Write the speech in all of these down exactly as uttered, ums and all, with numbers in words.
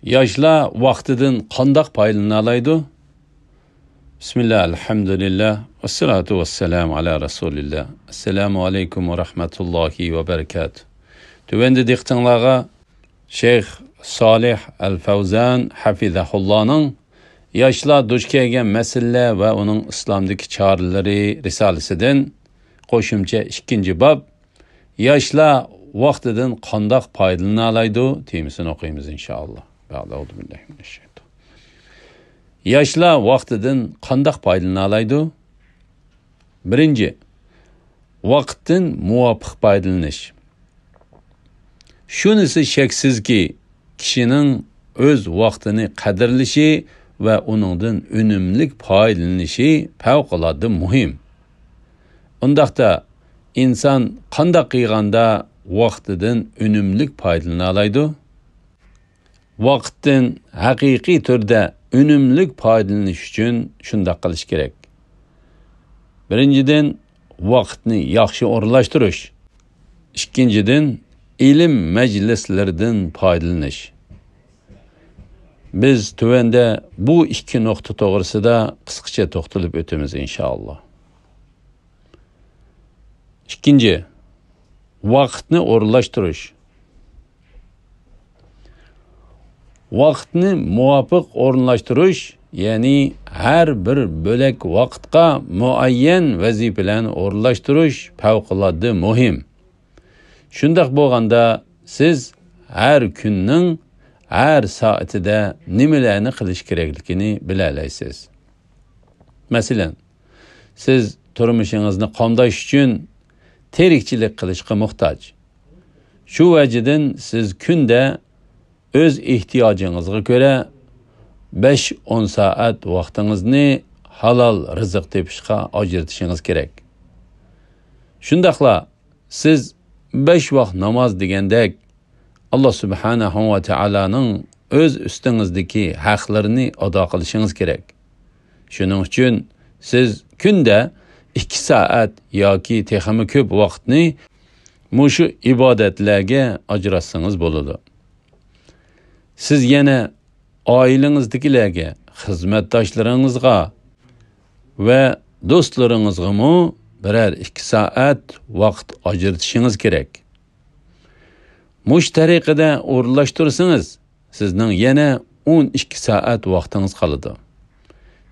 ياشلار ۋاقتىدىن قانداق پايدىلىنالايدۇ؟ بىسمىللا، ئەلھەمدۇلىللا، ۋەسسالاتۇ ۋەسسالامۇ ئالا رەسۇلىللا. ئەسسالامۇ ئەلەيكۇم ۋە رەھمەتۇللاھى ۋە بەرىكاتۇھ. تۆۋەندە دىققىتىڭلارغا شەيخ سالىھ ئەل فەۋزان ھەفىزەھۇللانىڭ ياشلار دۇچ كەلگەن مەسىلىلەر ۋە ئۇنىڭ ئىسلامدىكى چارىلىرى رىسالىسىدىن قوشۇمچە ئىككىنچى باب، ياشلار ۋاقتىدىن قانداق پايدىلىنالايدۇ؟ تېمىسىنى ئوقۇيمىز، ئىنشائاللا. بەئدە، ئەئۇزۇ بىللاھى مىنەششەيتان. ياشلار ۋاقتىدىن قانداق پايدىلىنالايدۇ؟ بىرىنچى، ۋاقىتتىن مۇۋاپىق پايدىلىنىش. شۇنىسى شەكسىزكى، كىشىنىڭ ئۆز ۋاقتىنى قەدىرلىشى ۋە ئۇنىڭدىن ئۈنۈملۈك پايدىلىنىشى پەۋقۇلئاددە مۇھىم. ئۇنداقتا، ئىنسان قانداق قىلغاندا ۋاقتىدىن ئۈنۈملۈك پايدىلىنالايدۇ؟ ۋاقىتتىن ھەقىقىي تۈردە ئۈنۈملۈك پايدىلىنىش ئۈچۈن شۇنداق قىلىش كېرەك. بىرىنچىدىن، ۋاقىتنى ياخشى ئورۇنلاشتۇرۇش. ئىككىنچىدىن، ئىلىم مەجلىسلىرىدىن پايدىلىنىش. بىز تۆۋەندە بۇ ئىككى نۇقتا توغرىسىدا قىسقىچە توختىلىپ ئۆتىمىز، ئىنشائاللا. ئىككىنچى، ۋاقىتنى ئورۇنلاشتۇرۇش. ۋاقىتنى مۇۋاپىق ئورۇنلاشتۇرۇش، يەنى ھەر بىر بۆلەك ۋاقىتقا مۇئەييەن ۋەزىپىلەرنى ئورۇنلاشتۇرۇش پەۋقۇلئاددە مۇھىم. شۇنداق بولغاندا، سىز ھەر كۈننىڭ ھەر سائىتىدە نېمىلەرنى قىلىش كېرەكلىكىنى بىلەلەيسىز. مەسىلەن، سىز تۇرمۇشىڭىزنى قامداش ئۈچۈن تىرىكچىلىك قىلىشقا موھتاج. شۇ ۋەجىدىن سىز كۈندە ئۆز ئېھتىياجىڭىزغا كۆرە بەش ئون سائەت ۋاقتىڭىزنى ھالال رىزىق تېپىشقا ئاجرىتىشىڭىز كېرەك. شۇنداقلا سىز بەش ۋاق ناماز دېگەندەك، ئاللا سۇبھانەھۇ ۋە تائالانىڭ ئۆز ئۈستىڭىزدىكى ھەقلىرىنى ئادا قىلىشىڭىز كېرەك. شۇنىڭ ئۈچۈن سىز كۈندە ئىككى سائەت ياكى تېخىمۇ كۆپ ۋاقىتنى مۇشۇ ئىبادەتلەرگە ئاجراتسىڭىز بولىدۇ. سىز يەنە ئائىلىڭىزدىكىلەرگە، خىزمەتداشلىرىڭىزغا ۋە دوستلىرىڭىزغىمۇ بىرەر ئىككى سائەت ۋاقىت ئاجرىتىشىڭىز كېرەك. مۇشۇ تەرىقىدە ئورۇنلاشتۇرسىڭىز، سىزنىڭ يەنە ئون ئىككى سائەت ۋاقتىڭىز قالىدۇ.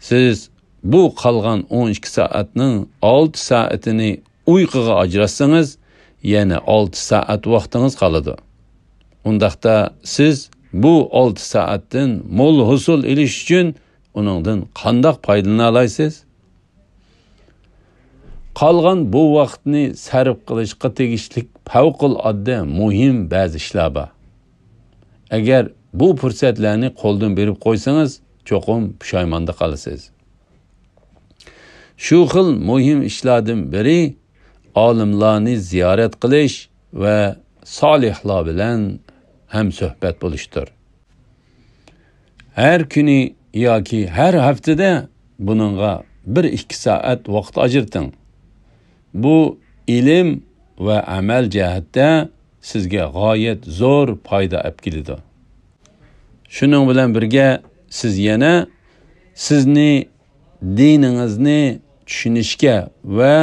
سىز بۇ قالغان ئون ئىككى سائەتنىڭ ئالتە سائىتىنى ئۇيقۇغا ئاجراتسىڭىز، يەنە ئالتە سائەت ۋاقتىڭىز قالىدۇ. ئۇنداقتا سىز بۇ ئالتە سائەتتىن مول ھوسۇل ئېلىش ئۈچۈن ئۇنىڭدىن قانداق پايدىلىنالايسىز؟ قالغان بۇ ۋاقىتنى سەرپ قىلىشقا تېگىشلىك پەۋقۇلئاددە مۇھىم بەزى ئىشلار بار. ئەگەر بۇ پۇرسەتلەرنى قولدىن بېرىپ قويسىڭىز، چوقۇم پۇشايماندا قالىسىز. شۇ خىل مۇھىم ئىشلاردىن بىرى ئالىملارنى زىيارەت قىلىش ۋە سالىھلار بىلەن ھەمسۆھبەت بولۇشتۇر. ھەر كۈنى ياكى ھەر ھەپتىدە بۇنىڭغا بىر ئىككى سائەت ۋاقىت ئاجرىتىڭ. بۇ ئىلىم ۋە ئەمەل جەھەتتە سىزگە غايەت زور پايدا ئەپ كېلىدۇ. شۇنىڭ بىلەن بىرگە، سىز يەنە سىزنى دىنىڭىزنى چۈشىنىشكە ۋە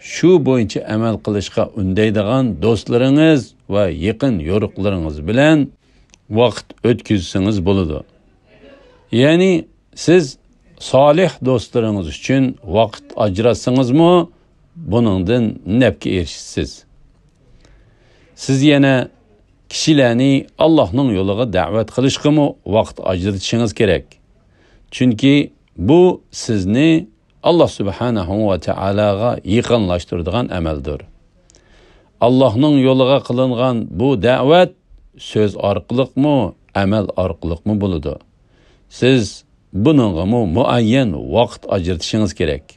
شۇ بويىچە ئەمەل قىلىشقا ئۈندەيدىغان دوستلىرىڭىز ۋە يېقىن يورۇقلىرىڭىز بىلەن ۋاقىت ئۆتكۈزسىڭىز بولىدۇ. يەنى سىز سالىھ دوستلىرىڭىز ئۈچۈن ۋاقىت ئاجراتسىڭىزمۇ، بۇنىڭدىن نەپكە ئېرىشىسىز. سىز يەنە كىشىلەرنى ئاللاھنىڭ يولىغا دەۋەت قىلىشقىمۇ ۋاقىت ئاجرىتىشىڭىز كېرەك. چۈنكى بۇ سىزنى ئاللاھ سۇبھانەھۇ ۋە تائالاغا يېقىنلاشتۇرىدىغان ئەمەلدۇر. ئاللاھنىڭ يولىغا قىلىنغان بۇ دەۋەت سۆز ئارقىلىقمۇ، ئەمەل ئارقىلىقمۇ بولىدۇ. سىز بۇنىڭغىمۇ مۇئەييەن ۋاقىت ئاجرىتىشىڭىز كېرەك.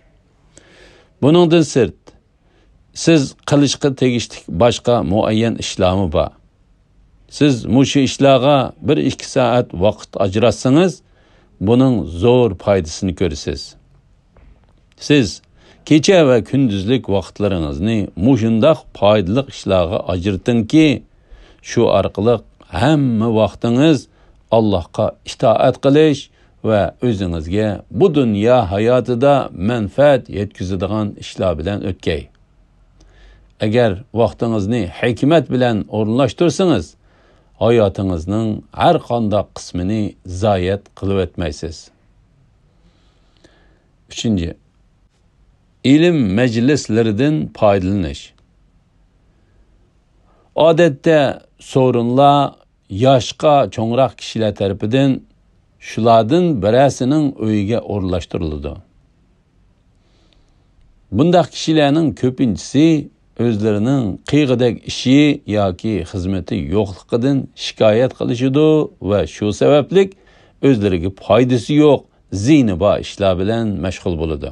بۇنىڭدىن سىرت، سىز قىلىشقا تېگىشلىك باشقا مۇئەييەن ئىشلارمۇ بار. سىز مۇشۇ ئىشلارغا بىر ئىككى سائەت ۋاقىت ئاجراتسىڭىز، بۇنىڭ زور پايدىسىنى كۆرىسىز. سىز كېچە ۋە كۈندۈزلۈك ۋاقىتلىرىڭىزنى مۇشۇنداق پايدىلىق ئىشلارغا ئاجرىتىڭكى، شۇ ئارقىلىق ھەممە ۋاقتىڭىز ئاللاھقا ئىتائەت قىلىش ۋە ئۆزىڭىزگە بۇ دۇنيا ھاياتىدا مەنپەئەت يەتكۈزىدىغان ئىشلار بىلەن ئۆتكەي. ئەگەر ۋاقتىڭىزنى ھېكمەت بىلەن ئورۇنلاشتۇرسىڭىز، ھاياتىڭىزنىڭ ھەر قانداق قىسمىنى زايەت قىلىۋەتمەيسىز. ئۈچىنچى، ئىلىم مەجلىسلىرىدىن پايدىلىنىش. ئادەتتە سورۇنلار ياشقا چوڭراق كىشىلەر تەرىپىدىن شۇلاردىن بىرەرسىنىڭ ئۆيىگە ئورۇنلاشتۇرۇلىدۇ. بۇنداق كىشىلەرنىڭ كۆپىنچىسى ئۆزلىرىنىڭ قىيغۇدەك ئىشى ياكى خىزمىتى يوقلۇقىدىن شىكايەت قىلىشىدۇ ۋە شۇ سەۋەبلىك ئۆزلىرىگە پايدىسى يوق، زىيىنى بار ئىشلار بىلەن مەشغۇل بولىدۇ.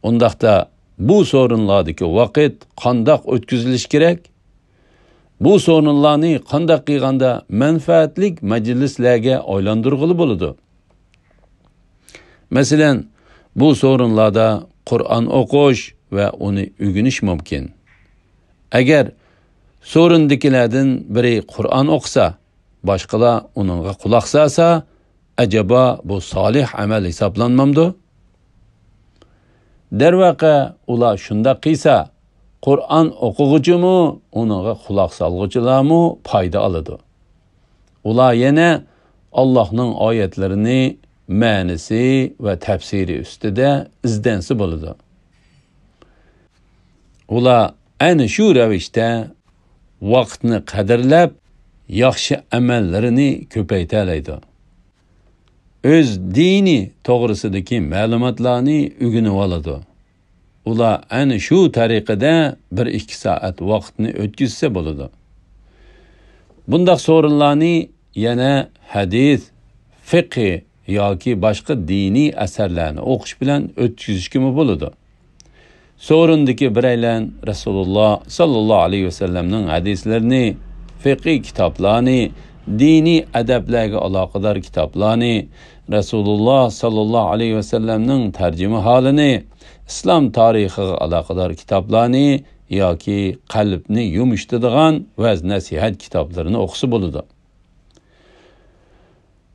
ئۇنداقتا بۇ سورۇنلاردىكى ۋاقىت قانداق ئۆتكۈزۈلۈشى كېرەك؟ بۇ سورۇنلارنى قانداق قىلغاندا مەنپەئەتلىك مەجلىسلەرگە ئايلاندۇرغىلى بولىدۇ؟ مەسىلەن، بۇ سورۇنلاردا قۇرئان ئوقۇش ۋە ئۇنى ئۆگىنىش مۇمكىن. ئەگەر سورۇندىكىلەردىن بىرى قۇرئان ئوقۇسا، باشقىلار ئۇنىڭغا قۇلاق سالسا، ئەجەبا بۇ سالىھ ئەمەل ھېسابلانمامدۇ؟ دەرۋەقە، ئۇلار شۇنداق قىلسا، قۇرئان ئوقۇغۇچىمۇ، ئۇنىڭغا قۇلاق سالغۇچىلارمۇ پايدا ئالىدۇ. ئۇلار يەنە ئاللاھنىڭ ئايەتلىرىنى مەنىسى ۋە تەپسىرى ئۈستىدە ئىزدەنسە بولىدۇ. ئۇلار ئەنە شۇ رەۋىشتە ۋاقىتنى قەدىرلەپ، ياخشى ئەمەللىرىنى كۆپەيتەلەيدۇ. ئۆز دىنى توغرىسىدىكى مەلۇماتلارنى ئۆگىنىۋالىدۇ. ئۇلار ئەنە شۇ تەرىقىدە بىر ئىككى سائەت ۋاقىتنى ئۆتكۈزسە بولىدۇ. بۇنداق سورۇنلارنى يەنە ھەدىس، فىقھى ياكى باشقا دىنىي ئەسەرلەرنى ئوقۇش بىلەن ئۆتكۈزۈشكىمۇ بولىدۇ. سورۇندىكى بىرەيلەن رەسۇلۇللا ساللاللاھۇ ئەلەيھى ۋەسەللەمنىڭ ھەدىسلىرىنى، فىقھىي كىتابلارنى، دىنىي ئەدەپلەرگە ئالاقىدار كىتابلارنى، رەسۇلۇللا ساللاللاھۇ ئەلەيھى ۋەسەللەمنىڭ تەرجىمىھالىنى، ئىسلام تارىخىغا ئالاقىدار كىتابلارنى ياكى قەلبنى يۇمشىتىدىغان ۋەز-نەسىھەت كىتابلىرىنى ئوقۇسا بولىدۇ.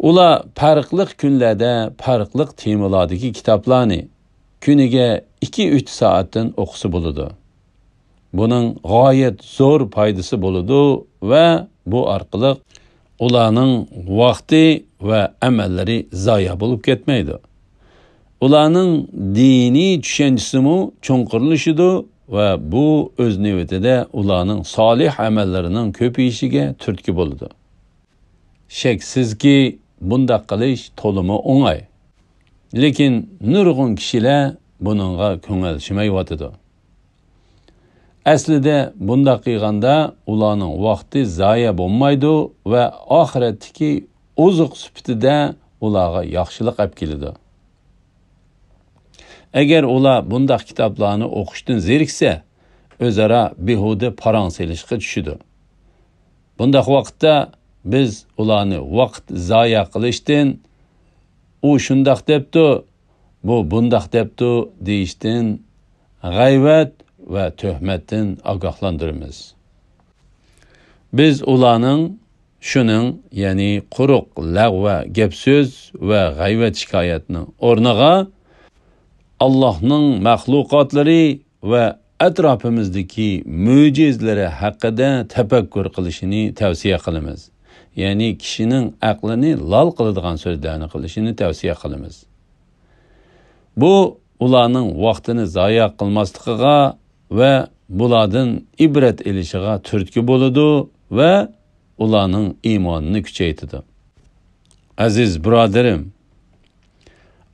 ئۇلار پەرقلىق كۈنلەردە پەرقلىق تېمىلاردىكى كىتابلارنى كۈنىگە ئىككى-ئۈچ سائەتتىن ئوقۇسا بولىدۇ. بۇنىڭ غايەت زور پايدىسى بولىدۇ ۋە بۇ ئارقىلىق ئۇلارنىڭ ۋاقتى ۋە ئەمەللىرى زايە بولۇپ كەتمەيدۇ. ئۇلارنىڭ دىنىي چۈشەنچىسىمۇ چوڭقۇرلىشىدۇ ۋە بۇ ئۆز نۆۋىتىدە ئۇلارنىڭ سالىھ ئەمەللىرىنىڭ كۆپىيىشىگە تۈرتكە بولىدۇ. شەكسىزكى، بۇنداق قىلىش تولىمۇ ئوڭاي. لېكىن نۇرغۇن كىشىلەر بۇنىڭغا كۆڭۈل چۈشمەيۋاتىدۇ. ئەسلىدە بۇنداق قىلغاندا ئۇلارنىڭ ۋاقتى زايە بولمايدۇ ۋە ئاخىرەتتىكى ئوزۇق سۈپىتىدە ئۇلارغا ياخشىلىق ئەپ كېلىدۇ. ئەگەر ئۇلار بۇنداق كىتابلارنى ئوقۇشتىن زېرىكسە، ئۆزئارا بىھۇدە پاراڭ سېلىشقا چۈشىدۇ. بۇنداق ۋاقىتتا بىز ئۇلارنى ۋاقىت زايە قىلىشتىن، «ئۇ شۇنداق دەپتۇ، بۇ بۇنداق دەپتۇ» دېيىشتىن، غەيۋەت ۋە تۆھمەتتىن ئاگاھلاندۇرىمىز. بىز ئۇلارنىڭ شۇنىڭ، يەنى قۇرۇق لەغۋە گەپ-سۆز ۋە غەيۋەت-شىكايەتنىڭ ئورنىغا ئاللاھنىڭ مەخلۇقاتلىرى ۋە ئەتراپىمىزدىكى مۆجىزىلىرى ھەققىدە تەپەككۇر قىلىشىنى تەۋسىيە قىلىمىز. يەنى كىشىنىڭ ئەقلىنى لال قىلىدىغان سۆزلەرنى قىلىشىنى تەۋسىيە قىلىمىز. بۇ ئۇلارنىڭ ۋاقتىنى زايە قىلماسلىقىغا ۋە بۇلاردىن ئىبرەت ئېلىشىغا تۈرتكە بولىدۇ ۋە ئۇلارنىڭ ئىمانىنى كۈچەيتىدۇ. ئەزىز بۇرادىرىم،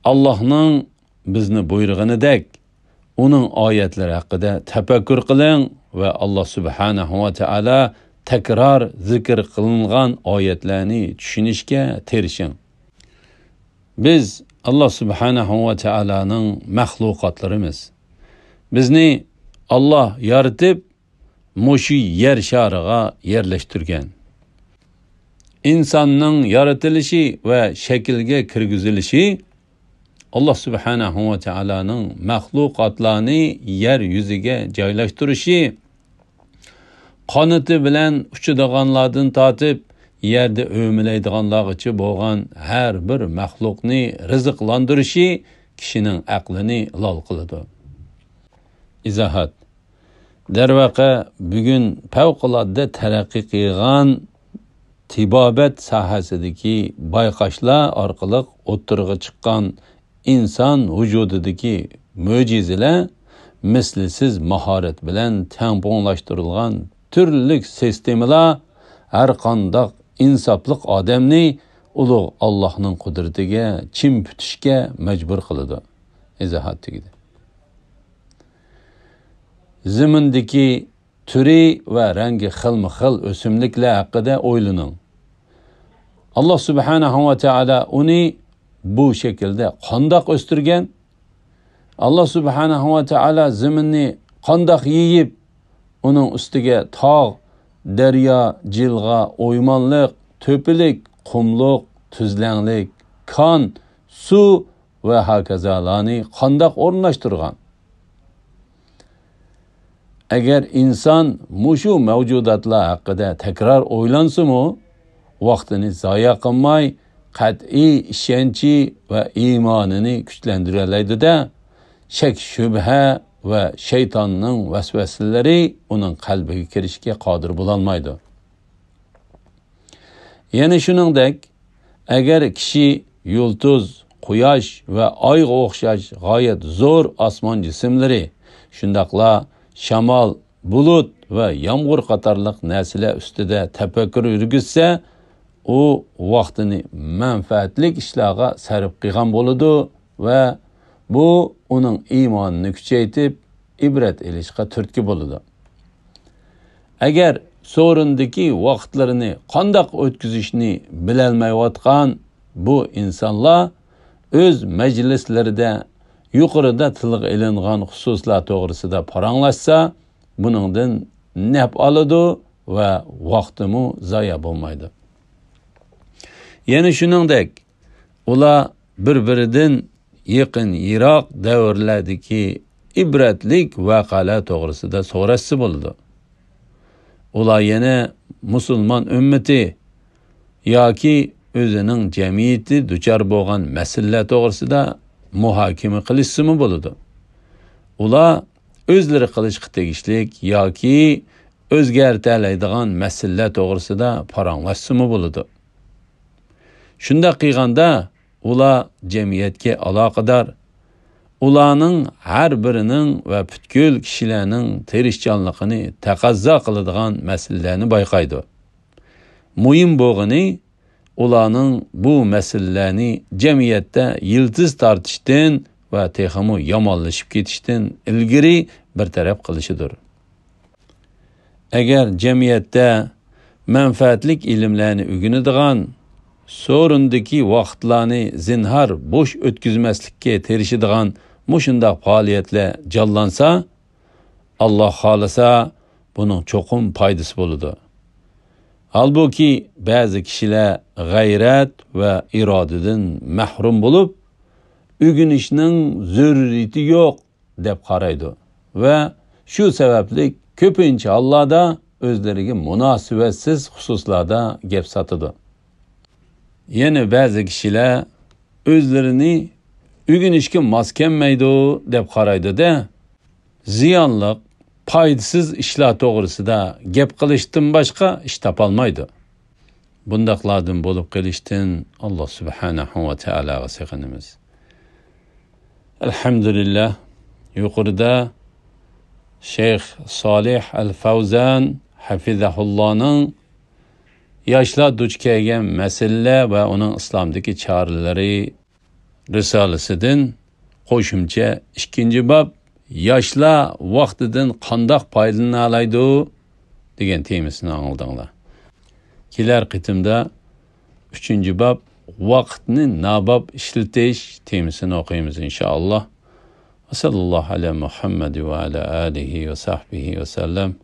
ئاللاھنىڭ بىزنى بۇيرۇغىنىدەك، ئۇنىڭ ئايەتلىرى ھەققىدە تەپەككۇر قىلىڭ ۋە ئاللاھ سۇبھانەھۇ ۋە تائالا تەكرار زىكىر قىلىنغان ئايەتلەرنى چۈشىنىشكە تىرىشىڭ. بىز ئاللاھ سۇبھانەھۇ ۋە تائالانىڭ مەخلۇقاتلىرىمىز. بىزنى ئاللاھ يارىتىپ، مۇشۇ يەر شارىغا يەرلەشتۈرگەن. ئىنساننىڭ يارىتىلىشى ۋە شەكىلگە كىرگۈزۈلۈشى، ئاللاھ سۇبھانەھۇ ۋە تائالانىڭ مەخلۇقاتلارنى يەر يۈزىگە جايلاشتۇرۇشى، قانىتى بىلەن ئۇچىدىغانلاردىن تارتىپ، يەردە ئۆمىلەيدىغانلارغىچە بولغان ھەر بىر مەخلۇقنى رىزىقلاندۇرۇشى كىشىنىڭ ئەقلىنى لال قىلىدۇ. ئىزاھات. دەرۋەقە، بۈگۈن پەۋقۇلئاددە تەرەققىي قىلغان تېبابەت ساھەسىدىكى بايقاشلار ئارقىلىق ئوتتۇرىغا چىققان ئىنسان ۋۇجۇدىدىكى مۆجىزىلەر، مىسلىسىز ماھارەت بىلەن تەڭپۇڭلاشتۇرۇلغان تۈرلۈك سىستېمىلار ھەرقانداق ئىنساپلىق ئادەمنى ئۇلۇغ ئاللاھنىڭ قۇدرىتىگە چىم پۈتۈشكە مەجبۇر قىلىدۇ. ئىزاھات تۈگىدى. زېمىندىكى تۈرى ۋە رەڭگى خىلمۇ خىل ئۆسۈملۈكلەر ھەققىدە ئويلىنىڭ. ئاللاھ سۇبھانەھۇ ۋە تائالا ئۇنى بۇ شەكىلدە قانداق ئۆستۈرگەن؟ ئاللاھ سۇبھانەھۇ ۋە تائالا زېمىننى قانداق يېيىپ، ئۇنىڭ ئۈستىگە تاغ، دەريا، جىلغا، ئويمانلىق، تۆپىلىك، قۇملۇق، تۈزلەڭلىك، كان، سۇ ۋە ھاكازالارنى قانداق ئورۇنلاشتۇرغان؟ ئەگەر ئىنسان مۇشۇ مەۋجۇداتلار ھەققىدە تەكرار ئويلانسىمۇ، ۋاقتىنى زايە قىلماي، قەتئىي ئىشەنچى ۋە ئىمانىنى كۈچلەندۈرەلەيدۇ-دە، شەك-شۈبھە ۋە شەيتاننىڭ ۋەسۋەسىلىرى ئۇنىڭ قەلبىگە كىرىشكە قادىر بولالمايدۇ. يەنە شۇنىڭدەك، ئەگەر كىشى يۇلتۇز، قۇياش ۋە ئايغا ئوخشاش غايەت زور ئاسمان جىسىملىرى، شۇنداقلا شامال، بۇلۇت ۋە يامغۇر قاتارلىق نەرسىلەر ئۈستىدە تەپەككۇر يۈرگۈزسە، ئۇ ۋاقتىنى مەنپەئەتلىك ئىشلارغا سەرپ قىلغان بولىدۇ ۋە بۇ ئۇنىڭ ئىمانىنى كۈچەيتىپ، ئىبرەت ئېلىشقا تۈرتكە بولىدۇ. ئەگەر سورۇندىكى ۋاقىتلىرىنى قانداق ئۆتكۈزۈشنى بىلەلمەيۋاتقان بۇ ئىنسانلار ئۆز مەجلىسلىرىدە يۇقىرىدا تىلغا ئېلىنغان خۇسۇسلار توغرىسىدا پاراڭلاشسا، بۇنىڭدىن نەپ ئالىدۇ ۋە ۋاقتىمۇ زايە بولمايدۇ. يەنە شۇنىڭدەك، ئۇلار بىر-بىرىدىن يېقىن-يىراق دەۋرلەردىكى ئىبرەتلىك ۋەقەلەر توغرىسىدا سوراشسا بولىدۇ. ئۇلار يەنە مۇسۇلمان ئۈممىتى ياكى ئۆزىنىڭ جەمئىيىتى دۇچار بولغان مەسىلىلەر توغرىسىدا مۇھاكىمە قىلىشسىمۇ بولىدۇ. ئۇلار ئۆزلىرى قىلىشقا تېگىشلىك ياكى ئۆزگەرتەلەيدىغان مەسىلىلەر توغرىسىدا پاراڭلاشسىمۇ بولىدۇ. شۇنداق قىلغاندا، ئۇلار جەمئىيەتكە ئالاقىدار، ئۇلارنىڭ ھەر بىرىنىڭ ۋە پۈتكۈل كىشىلەرنىڭ تىرىشچانلىقىنى تەقەززا قىلىدىغان مەسىلىلەرنى بايقايدۇ. مۇھىم بولغىنى، ئۇلارنىڭ بۇ مەسىلىلەرنى جەمئىيەتتە يىلتىز تارتىشتىن ۋە تېخىمۇ يامانلىشىپ كېتىشتىن ئىلگىرى بىر تەرەپ قىلىشىدۇر. ئەگەر جەمئىيەتتە مەنپەئەتلىك ئىلىملەرنى ئۆگىنىدىغان، سورۇندىكى ۋاقىتلارنى زىنھار بوش ئۆتكۈزمەسلىككە تىرىشىدىغان مۇشۇنداق پائالىيەتلەر جانلانسا، ئاللاھ خالىسا، بۇنىڭ چوقۇم پايدىسى بولىدۇ. ھالبۇكى، بەزى كىشىلەر غەيرەت ۋە ئىرادىدىن مەھرۇم بولۇپ، ئۆگىنىشنىڭ زۆرۈرىيىتى يوق، دەپ قارايدۇ ۋە شۇ سەۋەبلىك كۆپىنچە ھاللاردا ئۆزلىرىگە مۇناسىۋەتسىز خۇسۇسلاردا گەپ ساتىدۇ. يەنە بەزى كىشىلەر ئۆزلىرىنى ئۆگىنىشكە ماس كەلمەيدۇ دەپ قارايدۇ-دە، زىيانلىق، پايدىسىز ئىشلار توغرىسىدا گەپ قىلىشتىن باشقا ئىش تاپالمايدۇ. بۇنداقلاردىن بولۇپ قېلىشتىن ئاللاھ سۇبھانەھۇ ۋە تائالاغا سېغىنىمىز. ئەلھەمدۇلىللاھ، يۇقىرىدا شەيخ سالىھ ئەل فەۋزان ھەفىزەھۇللانىڭ ياشلار دۇچ كەلگەن مەسىلىلەر ۋە ئۇنىڭ ئىسلامدىكى چارىلىرى رىسالىسىدىن قوشۇمچە ئىككىنچى باب، ياشلار ۋاقتىدىن قانداق پايدىلىنالايدۇ دېگەن تېمىسىنى ئاڭلىدىڭلار. كېلەر قېتىمدا ئۈچىنچى باب، ۋاقىتنى ناباب ئىشلىتىش تېمىسىنى ئوقۇيمىز، ئىنشائاللاھ. ۋە ساللاللاھۇ ئەلە مۇھەممەد ۋە ئەلە ئالىھى ۋە سەھبىھى ۋە سەللەم.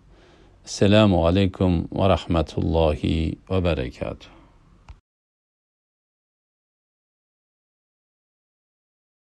ئەسسالامۇ ئەلەيكۇم ۋە رەھمەتۇللاھى ۋە بەرەكاتۇھ.